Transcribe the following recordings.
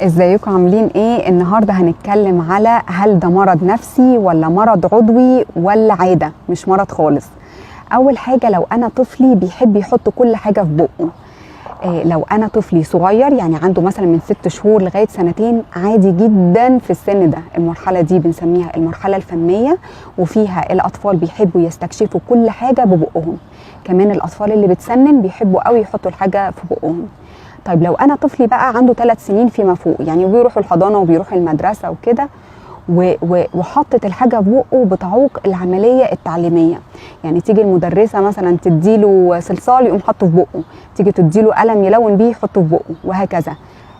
ازيكم عاملين ايه؟ النهارده هنتكلم على هل ده مرض نفسي ولا مرض عضوي ولا عادة مش مرض خالص. اول حاجة، لو انا طفلي بيحب يحط كل حاجة في بقه، لو انا طفلي صغير يعني عنده مثلا من 6 شهور لغاية سنتين، عادي جدا في السن ده. المرحلة دي بنسميها المرحلة الفميه، وفيها الاطفال بيحبوا يستكشفوا كل حاجة ببقهم. كمان الاطفال اللي بتسنن بيحبوا قوي يحطوا الحاجة في بقهم. طيب لو انا طفلي بقى عنده 3 سنين فيما فوق، يعني بيروحوا الحضانة وبيروحوا المدرسة وكده، وحطت الحاجة في بقه بتعوق العملية التعليمية. يعني تيجي المدرسة مثلا تديله صلصال يقوم حاطه في بقه، تيجي تديله قلم يلون بيه يحطه في بقه، وهكذا.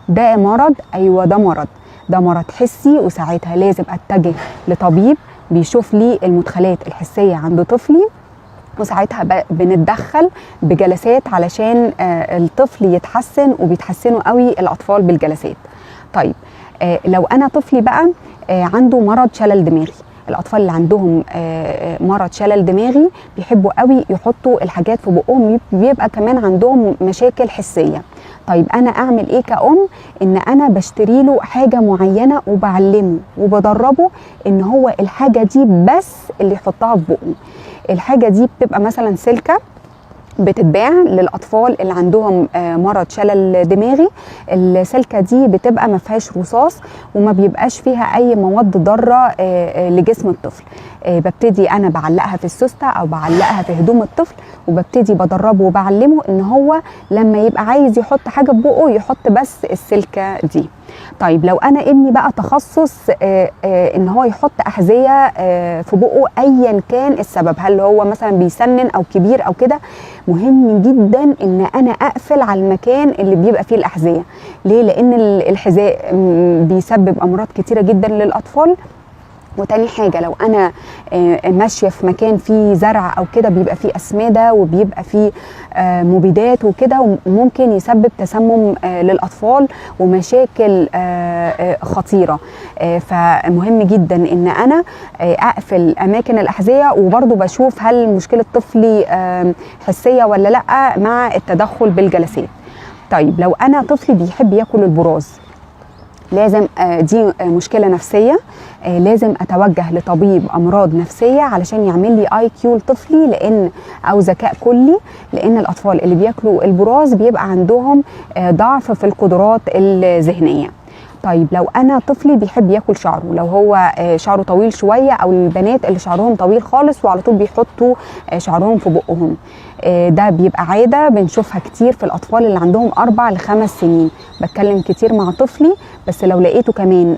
ده مرض؟ ايوه ده مرض، ده مرض حسي، وساعتها لازم اتجه لطبيب بيشوف لي المدخلات الحسية عند طفلي، وساعتها بنتدخل بجلسات علشان الطفل يتحسن، وبيتحسنوا قوي الاطفال بالجلسات. طيب لو انا طفلي بقى عنده مرض شلل دماغي، الاطفال اللي عندهم مرض شلل دماغي بيحبوا قوي يحطوا الحاجات في بقهم، بيبقى كمان عندهم مشاكل حسية. طيب انا اعمل ايه كأم؟ ان انا بشتري له حاجة معينة وبعلمه وبدربه ان هو الحاجة دي بس اللي يحطها في بقه. الحاجة دي بتبقى مثلا سلكه بتتباع للاطفال اللي عندهم مرض شلل دماغي. السلكه دي بتبقى ما فيهاش رصاص وما بيبقاش فيها اي مواد ضارة لجسم الطفل. ببتدي انا بعلقها في السوسته او بعلقها في هدوم الطفل، وببتدي بدربه وبعلمه ان هو لما يبقى عايز يحط حاجة في بقه يحط بس السلكه دي. طيب لو انا ابني بقى تخصص ان هو يحط احذية في بقه ايا كان السبب، هل هو مثلا بيسنن او كبير او كده، مهم جدا ان انا اقفل على المكان اللي بيبقى فيه الاحذية. ليه؟ لان الحذاء بيسبب امراض كتيرة جدا للاطفال. وتاني حاجة، لو أنا ماشية في مكان فيه زرع أو كده بيبقى فيه أسمدة وبيبقى فيه مبيدات وكده، وممكن يسبب تسمم للأطفال ومشاكل خطيرة. فمهم جدا إن أنا أقفل أماكن الأحذية، وبرضو بشوف هل مشكلة طفلي حسية ولا لأ مع التدخل بالجلسات. طيب لو أنا طفلي بيحب ياكل البراز، لازم دي مشكلة نفسية، لازم اتوجه لطبيب امراض نفسية علشان يعمل لي IQ لطفلي، لان او ذكاء كلي، لان الاطفال اللي بياكلوا البراز بيبقى عندهم ضعف في القدرات الذهنية. طيب لو انا طفلي بيحب ياكل شعره، لو هو شعره طويل شوية، او البنات اللي شعرهم طويل خالص وعلى طول بيحطوا شعرهم في بقهم، ده بيبقى عادة بنشوفها كتير في الاطفال اللي عندهم 4 ل 5 سنين. بتكلم كتير مع طفلي، بس لو لقيته كمان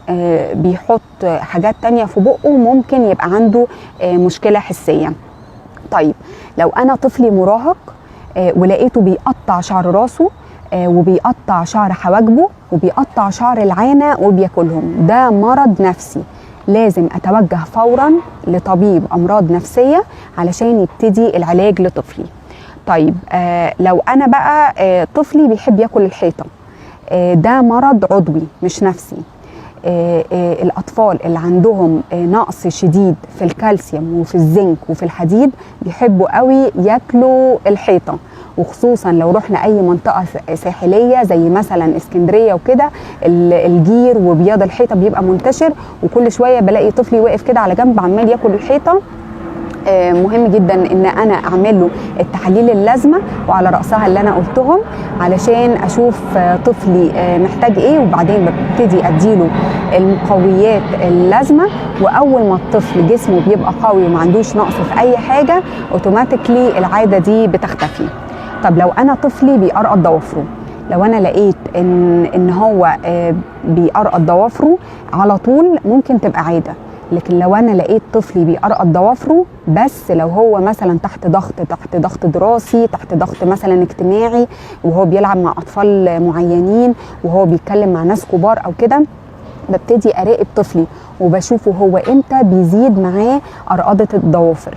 بيحط حاجات تانية في بقه ممكن يبقى عنده مشكلة حسية. طيب لو انا طفلي مراهق ولقيته بيقطع شعر راسه وبيقطع شعر حواجبه وبيقطع شعر العانة وبياكلهم، ده مرض نفسي، لازم اتوجه فورا لطبيب امراض نفسية علشان يبتدي العلاج لطفلي. طيب لو انا بقى طفلي بيحب ياكل الحيطة، ده مرض عضوي مش نفسي. الاطفال اللي عندهم نقص شديد في الكالسيوم وفي الزنك وفي الحديد بيحبوا قوي ياكلوا الحيطة، وخصوصا لو رحنا اي منطقة ساحليه زي مثلا اسكندرية وكده، الجير وبياض الحيطة بيبقى منتشر، وكل شوية بلاقي طفلي واقف كده على جنب عمال ياكل الحيطة. مهم جدا ان انا اعمل له التحاليل اللازمة وعلى راسها اللي انا قلتهم علشان اشوف طفلي محتاج ايه، وبعدين ببتدي اديله المقويات اللازمة. واول ما الطفل جسمه بيبقى قوي وما عندوش نقص في اي حاجة، automatically العادة دي بتختفي. طب لو انا طفلي بيقرقط ضوافره، لو انا لقيت ان هو بيقرقط ضوافره على طول ممكن تبقى عادة، لكن لو انا لقيت طفلي بيقرقط ضوافره بس لو هو مثلا تحت ضغط، تحت ضغط دراسي، تحت ضغط مثلا اجتماعي، وهو بيلعب مع اطفال معينين، وهو بيتكلم مع ناس كبار او كده، ببتدي اراقب طفلي وبشوفه هو امتى بيزيد معاه قرقضه الضوافر،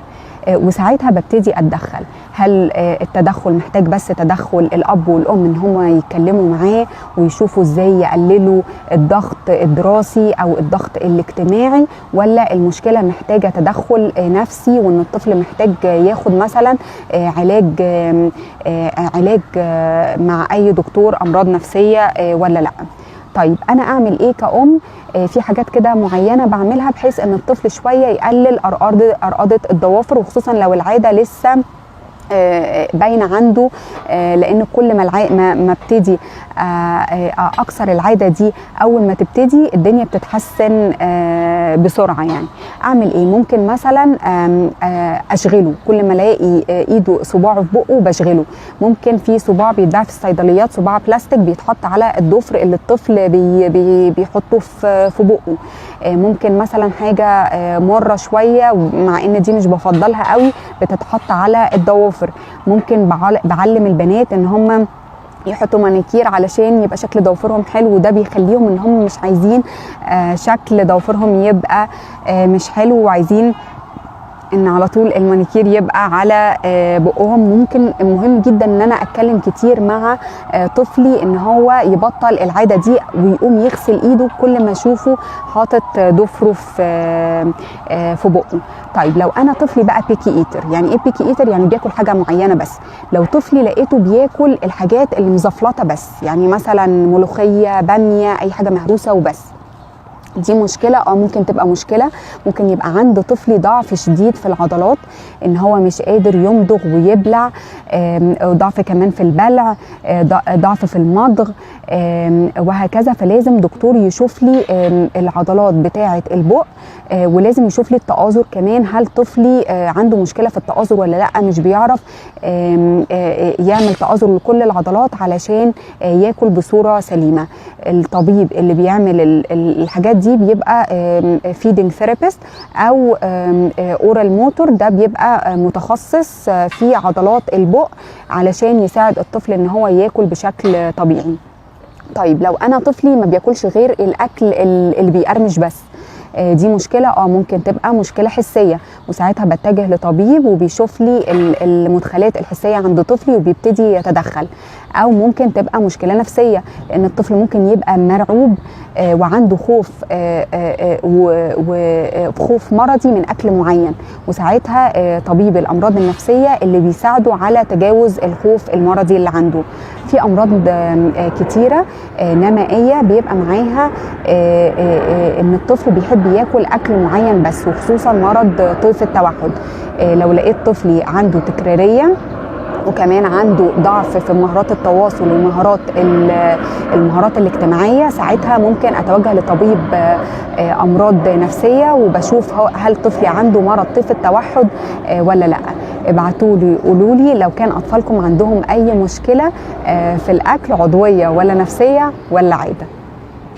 وساعتها ببتدي اتدخل. هل التدخل محتاج بس تدخل الاب والام ان هم يتكلموا معاه ويشوفوا ازاي يقللوا الضغط الدراسي او الضغط الاجتماعي، ولا المشكلة محتاجه تدخل نفسي وان الطفل محتاج ياخد مثلا علاج علاج مع اي دكتور امراض نفسية ولا لا؟ طيب انا اعمل ايه كأم؟ في حاجات كده معينة بعملها بحيث ان الطفل شوية يقلل ارقده الضوافر، وخصوصا لو العادة لسه باينة عنده، لان كل ما ما ابتدي اكسر العادة دي اول ما تبتدي الدنيا بتتحسن بسرعة. يعني اعمل ايه؟ ممكن مثلا اشغله، كل ما الاقي ايده صباعه في بقه بشغله. ممكن في صباع بيتباع في الصيدليات، صباع بلاستيك بيتحط على الضفر اللي الطفل بي بي بيحطه في بقه. ممكن مثلا حاجة مرة شوية، مع ان دي مش بفضلها قوي، بتتحط على الضوافر. ممكن بعلم البنات ان هم يحطوا مانيكير علشان يبقى شكل ضوافرهم حلو، وده بيخليهم ان هم مش عايزين شكل ضوافرهم يبقى مش حلو، وعايزين ان على طول المانيكير يبقى على بقهم. ممكن مهم جدا ان انا اتكلم كتير مع طفلي ان هو يبطل العادة دي ويقوم يغسل ايده كل ما اشوفه حاطط ضفره في بقه. طيب لو انا طفلي بقى picky eater، يعني ايه picky eater؟ يعني بياكل حاجة معينة بس. لو طفلي لقيته بياكل الحاجات اللي مزفلطه بس، يعني مثلا ملوخية، باميه، اي حاجة مهروسه وبس، دي مشكلة. ممكن تبقى مشكلة. ممكن يبقى عند طفلي ضعف شديد في العضلات، ان هو مش قادر يمضغ ويبلع، ضعف كمان في البلع، ضعف في المضغ، وهكذا. فلازم دكتور يشوف لي العضلات بتاعة البق، ولازم يشوف لي التآزر كمان، هل طفلي عنده مشكلة في التآزر ولا لا، مش بيعرف يعمل تآزر لكل العضلات علشان ياكل بصورة سليمة. الطبيب اللي بيعمل الحاجات دي بيبقى feeding therapist او oral motor، ده بيبقى متخصص في عضلات البق علشان يساعد الطفل ان هو ياكل بشكل طبيعي. طيب لو انا طفلي ما بياكلش غير الاكل اللي بيقرمش بس، دي مشكلة. ممكن تبقى مشكلة حسية، وساعتها بتجه لطبيب وبيشوف لي المدخلات الحسية عند طفلي وبيبتدي يتدخل. او ممكن تبقى مشكلة نفسية، لان الطفل ممكن يبقى مرعوب وعنده خوف وخوف مرضي من اكل معين، وساعتها طبيب الامراض النفسية اللي بيساعده على تجاوز الخوف المرضي اللي عنده. في امراض كتيرة نمائيه بيبقى معاها ان الطفل بيحب ياكل اكل معين بس، وخصوصا مرض طيف التوحد. لو لقيت طفلي عنده تكراريه وكمان عنده ضعف في مهارات التواصل ومهارات المهارات الاجتماعية، ساعتها ممكن اتوجه لطبيب امراض نفسية وبشوف هل طفلي عنده مرض طيف التوحد ولا لا. ابعتوا لي قولوا لي لو كان اطفالكم عندهم اي مشكلة في الاكل، عضوية ولا نفسية ولا عادة.